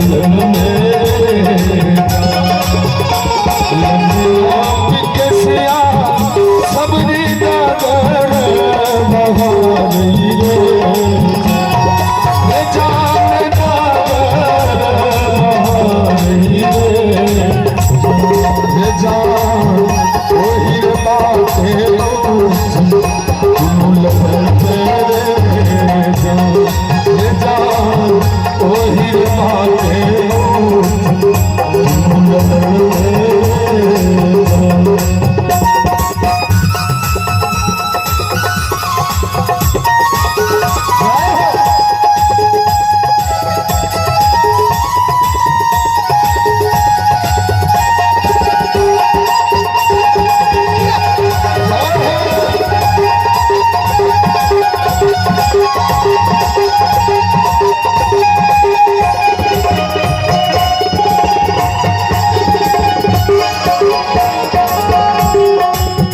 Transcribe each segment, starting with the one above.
ललन मेरे। लंबी केसिया सबरी डगर बहारी रे, रे जान डगर बहारी रे, रे जान ओही रे बाटे दुनू ललन मेरे जान, रे जान ओही रे बाटे दुनू ललन मेरे जान।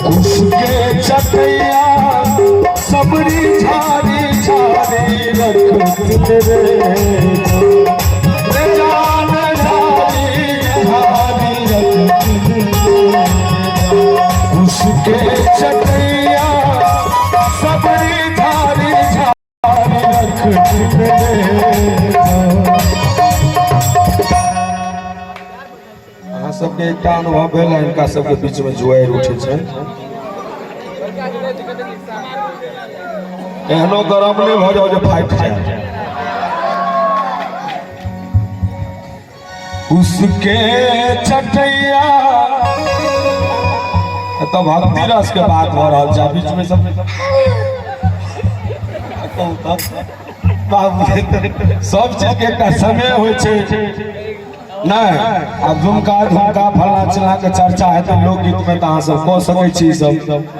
उसके चटैया सबरी झारी झारी रखत रे, रे जान झारी झारी रखत रे। उसके चटैया सबरी झारी झारी रखत रे। अहाँ सबके एकटा अनुभव भेल है, हिनका सबके बीच में जुआरि उठै छै। एहनो गरम नहि भऽ जाउ जे फाटि जाय। उसके चटैया तऽ भक्ति रस के बात भऽ रहल छै, बीच में सब कहू तऽ बाबू, सब चीज के एकटा समय होइ छै। नहि, आब झुमका झुमका फलना चिलना के चर्चा हेतै लोकगीत में तऽ अहाँ सब कऽ सकै छी ई सब,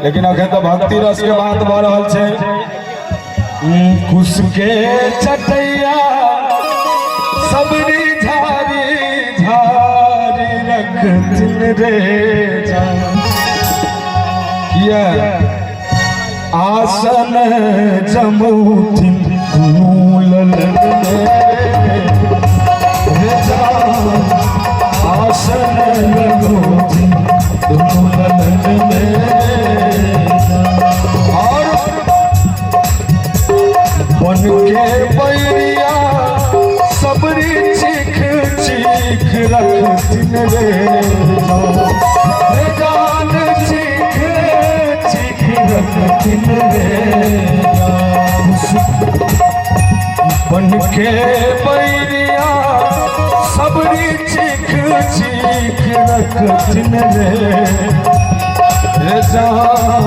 लेकिन अखन तऽ भक्ति रस के बात भऽ रहल छै। कुश के चटैया सबरी झारी झारी रखथिन रे जान, किया आसन जमौथिन दुनू ललन रे जान, आसन जमौथिन दुनू ललन मेरे। और बन के बैरिया सबरी चीख चीख रखथिन रे जान, रे जान चीख चीख रखथिन रे जान। बन के बैरिया सबरी चीख चीख रखथिन रे, रे जान,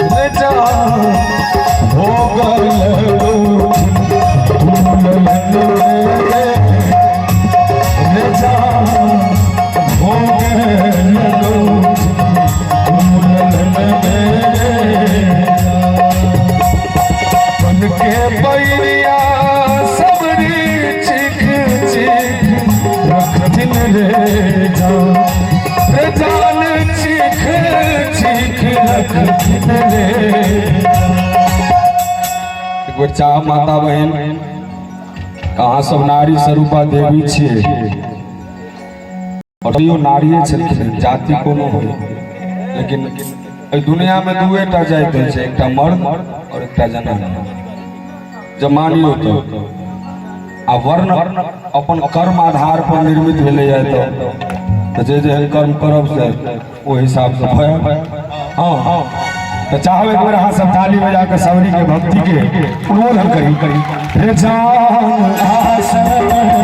रे जान हो गल रे, रे जान हो गल मेरे। बन के बैरिया सबरी चीख चीख रखथिन रे जान, रे जान चीख चीख रखथिन रे। एक बेर चाह माता बहन, अहाँ सब नारी स्वरूपा देवी छियै और यो नारिये छलखिन, जाति कोनो होइ, लेकिन एहि दुनिया में दुए टा जाति होइ छै, एकटा मर्द और एकटा जनाना। जब मानियो तो आ वर्ण अपन कर्म आधार पर निर्मित भेलैए, तऽ जे जेहन कर्म करब से ओहि हिसाबसँ भय। हाँ, तऽ चाहब एक बेर अहाँ सब ताली बजा के सबरी के भक्ति के उन्मोदन करी। रे जान आसन